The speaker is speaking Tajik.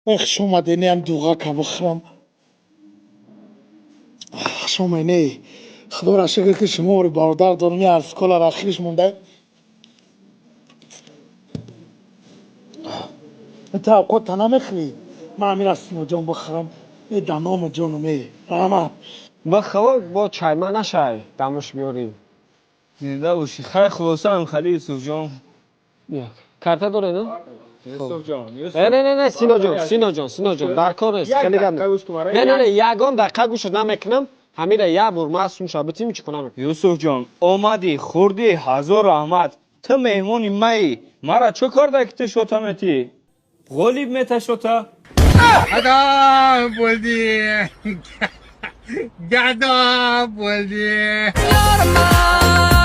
Хуш омадед, не ам дуғака бихӯрам. Хуш омадед. Худоро шукр, ки шумо бародар дорем, я ҳарф кола ахириш монда. Та авқота намехӯрӣ? Ман амира Синоҷон бихӯрам. Э, даному ҷонум, э, раҳмат. Бихӯр, бо чайма нашай, дамаш биёрӣ. Зинда бошӣ. Хай, хулоса, ҳам хали, Юсуфҷон. Карта доред, а? Юсуфҷон. Не, не, не, не, Синоҷон, Синоҷон, Синоҷон, дар кор нест, хеле гап не. Не, не, ягон дақиқа гӯшат намекунам. Ҳамира як бор ман сумша битим, чӣ кунам? Юсуфҷон, омадӣ, хӯрдӣ, ҳазор раҳмат. Ту меҳмони маӣ. Мара чӣ карда, ки ту шота метӣ? Ғолиб мета шота. Адам bo'ldi. Gado bo'ldi. Yorma.